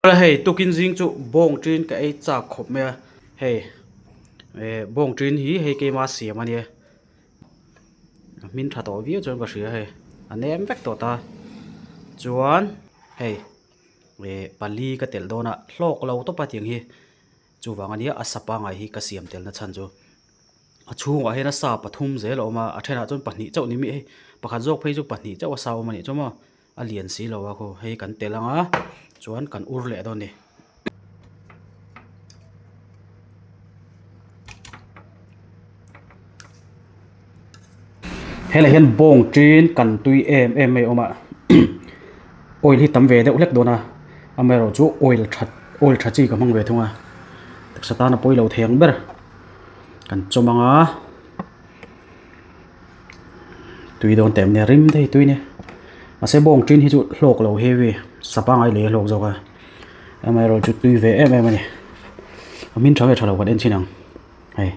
Hei tukin zing chu bawng ṭin ka ei chak khawp mai a hei eh bawng ṭin hi hei keima siam a nia a hmin ṭha tawh viau chuan ka hria hei a nem vek tawh ta chuan hei eh pali ka telh dawn a hlawk lo tawp a tiang hi chuvang a nia a sa pangai hi ka siam telna chhan chu a chhungah hian a sa pathum zel a awm a a thenah chuan pahnih chauh ni miah hei pakhat zawk phei chu pahnih chauh a sa awm a nih chu maw. A lian si lo a khaw hei kan tel ang a chuan kan ur leh dawn a ni. Helai hian bawng ṭin kan tui em em mai a awm a oil hi tam ve deuh hlek dawn a amaherawh chu oil that oil tha chi ka hmang ve thung a taksa tan a pawi lo thei ang ber kan chawm ang a. Tui dawn teh nia rim thei tui nia mahse bawng tin hi chu hlawk lo heavy sa pangai lei a hlawk zawk a amaherawh chu tui ve em em a ni a hmin tha nge tha lo kan en chhin ang hei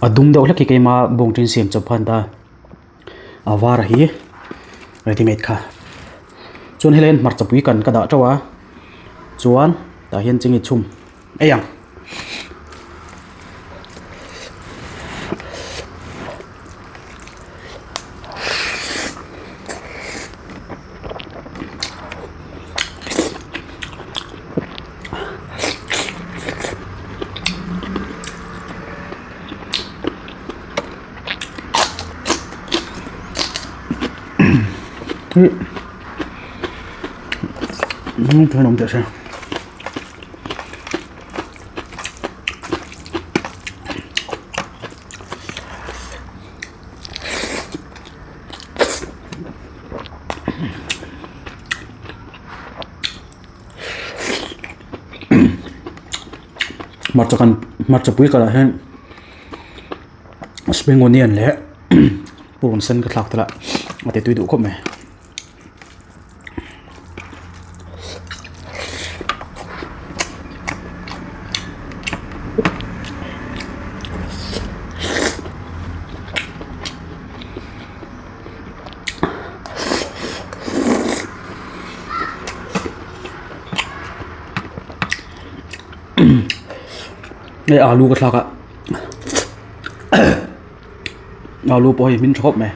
a dum deuh hlek hi keima bawng tin siam chawp khan ta a var hi ready made kha chuan helai hian hmarcha pui kan ka dah teuh a chuan tah hian chingit chhum ei ang. Hmarcha kan hmarcha pui kalah hian spring onion leh purun sen ka thlak tel a a ti tui duh khawp mai. Hei alu ka thlak a alu pawh hei hmin tha khawp mai.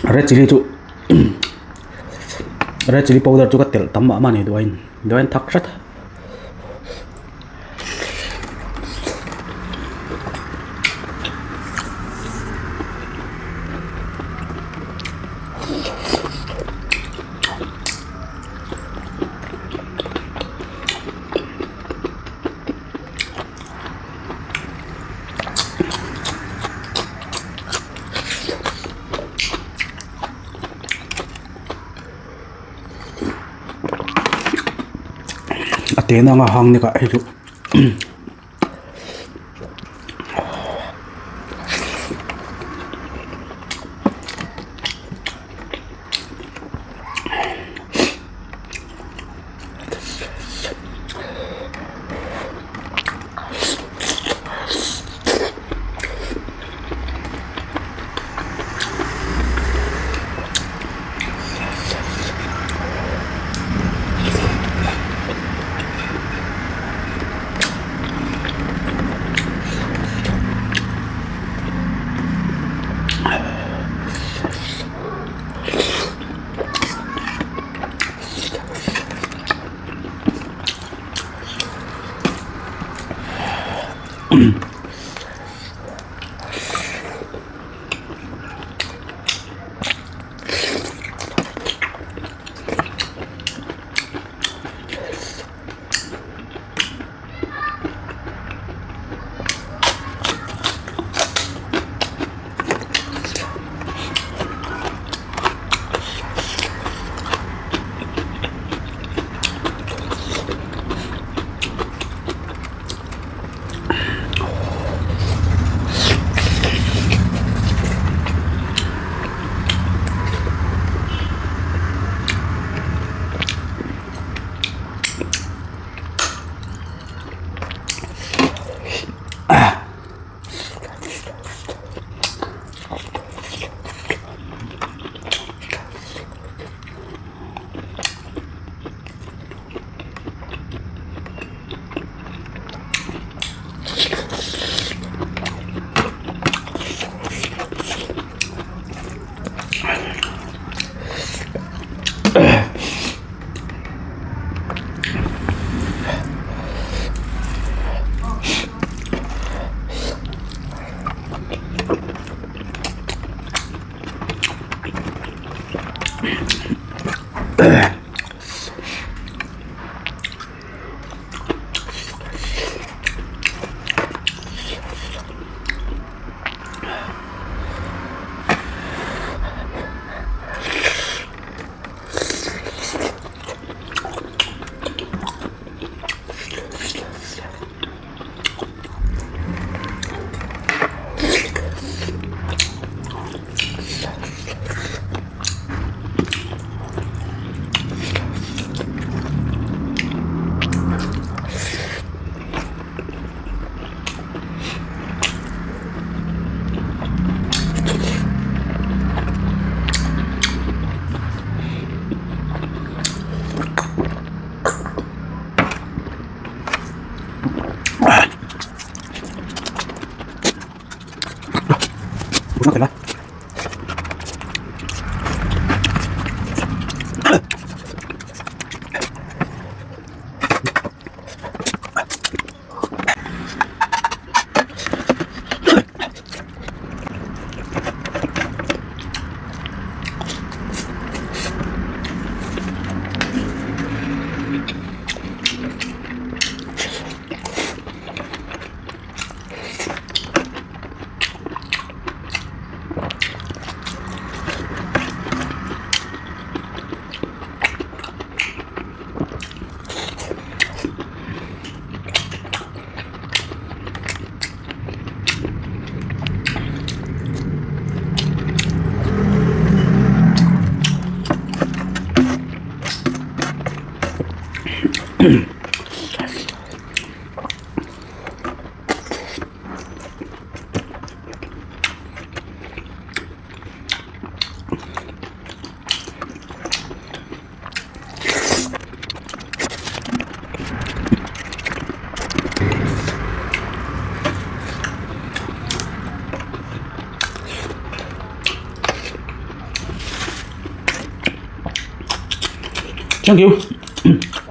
Red chilli chu red chilli powder chu ka telh tam mah mah a ni duh a in duh a in thak hret. A te nanga hang ni kah hei chu. Thank you.